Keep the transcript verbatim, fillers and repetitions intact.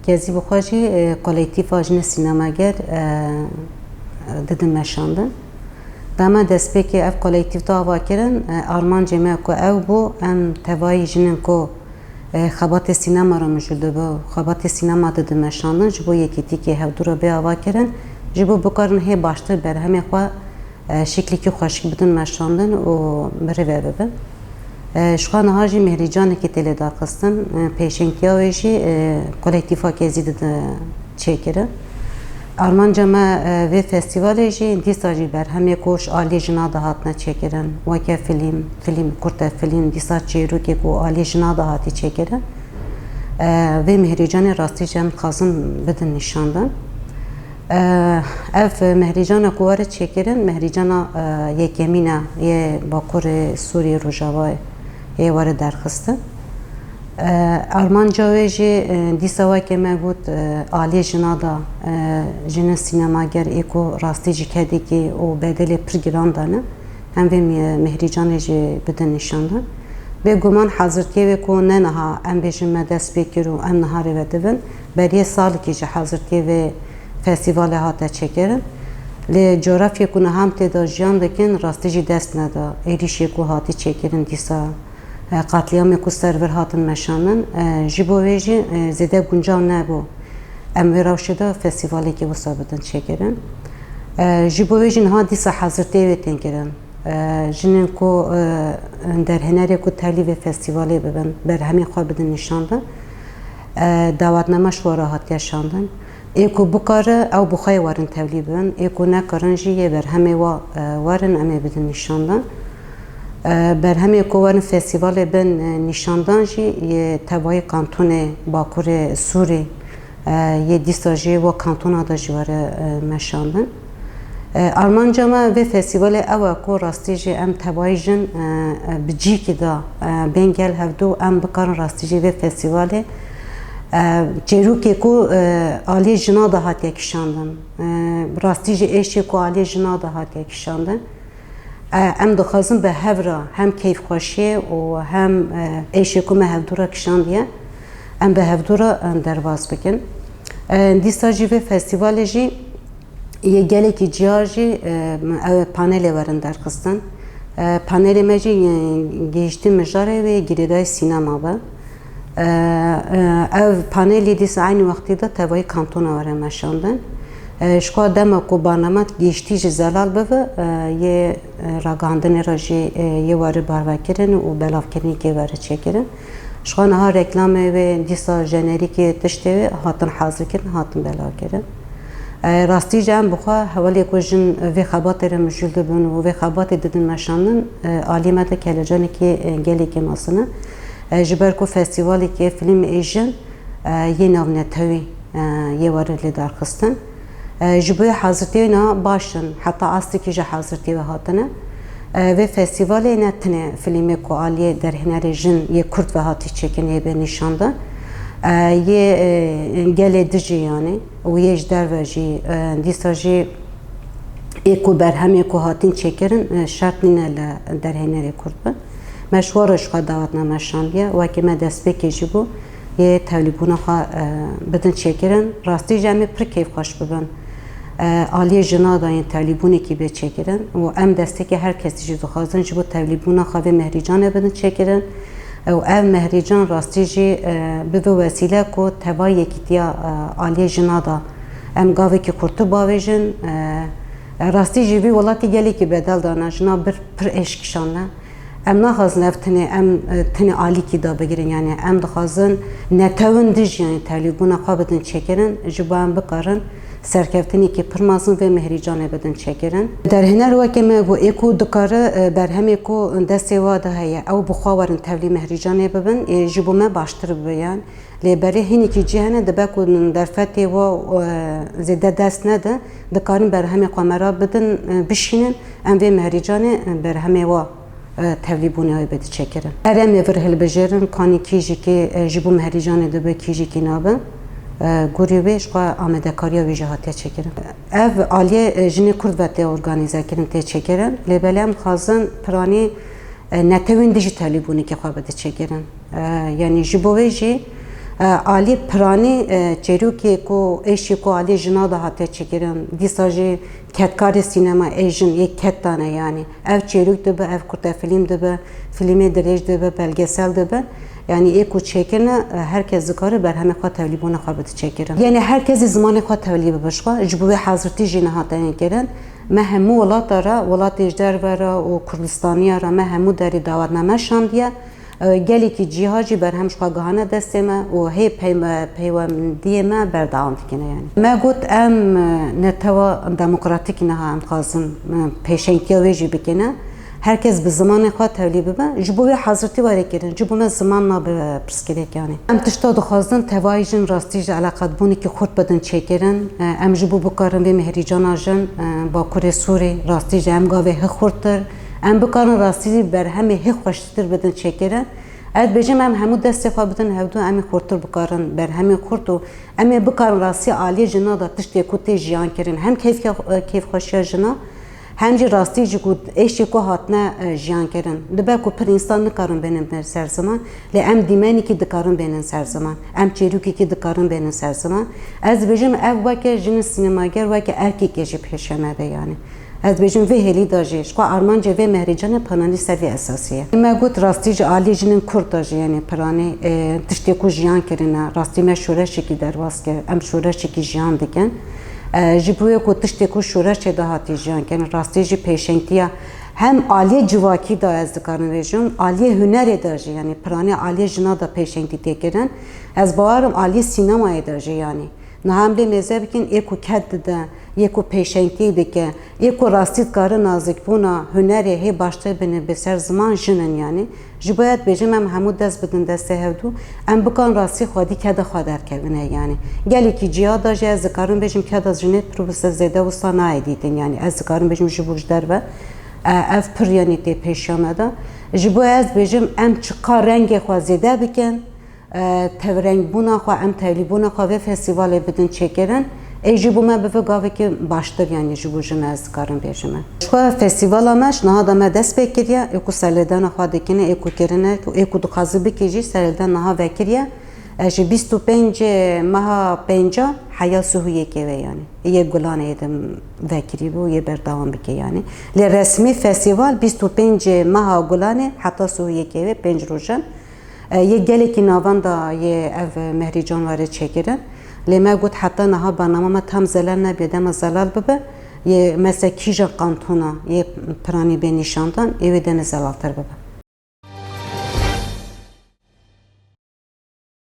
Kezî bi xwe jî, e, kolektîfa jinê sînemager, e, didin meşandin. Dema destpêkê ev kolektîf da ava kirin, e, armancê me ku ew bû, em tevayî jinên ku, e, xebatê sînema re mijûl dibe, xebatê sînema didin meşandin, ji bo yekîtîkê hevdû re bê ava kirin, ji bo bikarin hê baştir berhemê xwe e, şiklekî xweşik bidin meşandin û bi rê ve bibin. E, ji xwe niha jî Mihrîcanekî tê lê darxistin. E, pêşengtiya wê jî, e, kolektîfa Kezî dide çêkirin. Armanca me, e, vê festîvalê jî dîsa jî berhemê ku ji aliyê jina de hatine çêkirin, weke filîm, filîm, kurte filîm, dîsa çêrokê ku aliyê jina de hatî çêkirin. E, vê Mihrîcanê rastî jî em dixwazin bidin nîşandin. Ev mehrîcana ku were çêkirin, mehrîcana, e, yekemîn e yê Bakurê Sûriyê Rojavayê yê were derxistin. E, armanca wê jî, e, dîsa weke me got, e, aliyê jina da, e, jinên sînemager ê ku rastî jî kedekî û bedelê pir giran dane. Em vê mi-, mehrîcanê jî bidin nîşandan. Bêguman hazirtiyê wê ku ne niha em bêjin me dest pê kir û em niha rê ve dibin, beriyê salekî ji hazirtiyê vê festîvalê hate çêkirin. Lê coğrafyê ku niha em tê de jiyan dikin, rastî jî dest neda êrîşê ku hatî çêkirin dîsa, e, qatliyamê ku ser vir hatin meşandin, e, ji bo wê jî, e, zêde guncaw nebû. Em wê rewşê de festîvalekî wisa bidin çêkirin. E, ji bo wê jî niha dîsa hazirtiyê wê tên kirin. E, jinên ku, e, derhênerê ku tevlî vê festîvalê bibin, berhemê xwe bidin nîşandin, e, dawetname ji we re hatiye şandin. Ê ku bikare, ew bi xwe yê werin tevlî bibin. Ê ku nekarin jî yê berhemê wa, e, werin, em ê bidin nîşandan. E, berhemê ku werin festîvalê bin, e, nîşandan jî yê tevayî kantonê Bakurê Sûrî, e, yê dîsa jî wa kantona de jî were, e, meşandin. E, armanca me vê festîvalê ew e ku rastî jî em tevayî jin, e, e, bi cîkî de, e, bên gel hevdû em bikarin rastî jî vê festîvalê, e, çêrokê ku, e, aliyê jina de hatiye kişandin. E, rastî jî êşê ku aliyê jina de hatiye kişandin. E, em dixwazin bi hev re hem keyfxweşiyê û hem, e, êşê ku me hevdû re kişandiye, em bi hevdû re, e, derbas bikin. E, dîsa jî vê festîvalê jî yê gelekî ciya jî, e, ew panelê werin derxistin. E, panelê me jî, e, gihiştin mijarê wê girêdayî sînema be. E, e, ev panelî dîsa eynî wextî de tevayî kantona were meşandin. E, ji xwe dema ku barnama gihiştî jî zelal bibe, e, yê, e, ragihandinê re jî, e, yê were barvekirin û belavkirinekê were çêkirin. Ji xwe niha reklamê wê dîsa jenerîkê tiştê wê hatin hazirkirin, hatin belavkirin. E, rastî jî em bi xwe hevalê ku jin vê xebatê re mijûl dibin û vê xebatê didin meşandin, e, alî me de kelecanekî, e, gelekî mezin e. E, ji ber ku festîvalekê fîlmê jin, e, yê navnetewî, e, yê were lê darxistin. E, ji bo hazirtiyê wê niha baş in, heta astekî ji hazirtiyê ve hatine. E, vê festîvalê ne tenê fîlmê ku aliyê derhênerê jin yê Kurd ve hatî çêkin yê bê nîşandan. E, yê, e, gelê dijî yanî û yê ji derve jî, e, dîsa jî ê ku berhemê ku hatin çêkirin, e, şert nîne li derhênerê Kurd bin. Me ji xwe re ji xwe dawetname şandiye, wekî me destpêkê jî bû, yê tevlîbûna xwe, e, bidin çêkirin. Rastî jî em ê pir keyfxweş bibin. E, aliyê jina de yên tevlîbûnekî bê çêkirin û em destpêkê her kesî jî dixwazin ji bo tevlîbûna xwe vê mehrîcanê bidin çêkirin. Ew, ev mehrîcan rastî jî, e, bibe wesîle ku teva yekîtiya, e, aliyê jina de em gavekî kurtu bavêjin. E, e, rastî jî vî welatî gelekî bedel dana, jina bir pir êş kişandine. Em naxwazin ev tenê em, e, tenê alîkî da bigirin, yanî em dixwazin netewin dijî, yanî tevlîbûna xwe bidin çêkirin, ji bo em bikarin serkeftinekî pir mezin vê mehrîcanê bidin çêkirin. Derhêner weke me got, ê ku dikare, e, berhemê ku destê wa de heye, ew bi xwe werin tevlî mehrîcanê bibin, ê ji bo me baştir bibe yan. Lê berê hinekî cî hene, dibe ku derfetê wa, e, zêde dest nede, dikarin berhemê xwe me re bidin, e, bişînin, em vê mehrîcanê, e, berhemê wa, e, tevlîbûnê wê bê diçêkirin. Her em ê vir hilbijêrin, kanî kî jî kê, e, ji bo mehrîcanê dibe, kî jî kî nabe. E, gorî wê ji xwe amadekariya wê jî hatiye çêkirin. Ev aliyê, e, jinê Kurd ve tê organîze kirin, tê çêkirin. Lê belê em dixwazin piranî, e, netewên dijî tevlîbûnekê xwe bide çêkirin. E, yanî ji bo wê jî E, alî piranî, e, çêrokê ku êşê ku alî jina de hate çêkirin, dîsa jî kedkarê sînema ê jin yê ked dane yanî. Ev çêrok dibe, ev kurtefilm dibe, filmê dirêj dibe, belgesel dibe. Yanî ê ku çêkirine, e, her kes dikare berhemê xwe tevlîbûna xwe bide çêkirin. Yanî her kes ê zimanê xwe tevlî bibe ji xwe. Ji bo wê hazirtî jî nehate kirin. Me hemû welata re, welatê ji derve re û Kurdistaniya re me hemû derî dawetname şandiye. E, gelekî cîha jî berhem ji xwe gihane destê me û hê peyme-, peywendiyê me berdewam dikine yanî. Me got em, e, netewa demokratîk niha em dixwazin, e, pêşengtiya wê jî bikine. Her kes bi zimanê xwe tevlî bibe. Ji bo wê hazirtî were kirin. Ji bo me ziman nabe pirsgirêk yanî. Em tişta dixwazin tevayî jin rastî ji eleqetbûnekî xurt bidin çêkirin. E, em ji bo bikarin vê mehrîcana jin, e, Bakurê Sûrî rastî ji em gavê hi xurtir. Em bikarin rastî berhemê hê xweştir bidin çêkirin. Ez dibêjim em hemû destê xwe bidin hevdû, em ê xurtir bikarin berhemê xurt û em ê bikarin rastî aliyê jina de tiştê ku tê jiyan kirin. Hem keyfke-, keyfxweşiya jina, hem jî rastî jî ku êşê ku hatine, e, jiyan kirin. Dibe ku pir însan nikarin bênin ber ser ziman, lê em dîmenekî dikarin bênin ser ziman. Em çêrokekî dikarin bênin ser ziman. Ez dibêjim ev weke jinên sînemager, weke erkekê jî pêşiya me de yanî. Ez dibêjim vê hêlî de jî, ji xwe armancê vê mehrîcanê piranî ser vê esasî ye. Me got rastî ji alî jinên Kurd de jî, yanî piranî, e, tiştê ku jiyan kirine, rastî me şoreşekî derbas kir, em şoreşekî jiyan dikin. E, ji bo wê ku tiştê ku şoreşê de hatî jiyan kirin, rastî jî pêşengtiya hem aliyê civakî de ez dikarim bêjim, aliyê hunerê de jî, yanî piranî aliyê jina de pêşengtî tê kirin. Ez bawer im aliyê sînemayê de jî, yanî. Niha em lê mêze bikin, ê ku ked dide, yê ku pêşengtî dike, yê ku rastî dikare nazikbûna hunerê hê baştir bine bi ser ziman jin in yanî. Ji bo ya dibêjim em hemû dest bidin destê hevdû, em bikan rastî xwedî keda xwe derkevine yanî. Gelekî ciya de jî ez dikarim bêjim keda jinê pir wisa zêde wisa nayê dîtin yanî. Ez dikarim bêjim ji bo ji derve, e, ev pir yanî tê pêşiya me de. Ji bo ez dibêjim em çiqa rengê xwe zêde bikin, e, tevrengbûna xwe, em tevlîbûna xwe vê festîvalê bidin çêkirin, ê jî bo me bibe gavekî baştir, yanî ji bo jin ez dikarim bêjim e. Ji xwe festîvala me ji niha de me dest pê kiriye, ê ku serlêdana xwe dikine, ê ku kirine, ê ku dixwaze bike jî serlêdan niha vekiriye. E, ji bîst û pênc meha pênca heya Suhuyê keve yanî. Yê Gulanê yê de vekirî bû, yê berdewam bike yanî. Lê resmî festîval bîst û pênc meha Gulanê heta Suhuyê keve pênc roj in. E, yê gelekî navenda yê ev mehrîcan were çêkirin. Lê me got heta niha bernama me tam zelal nebiye, dema zelal bibe, yê mesela kîja kantona yê piranî bê nîşandan, ê wê demê zelaltir bibe.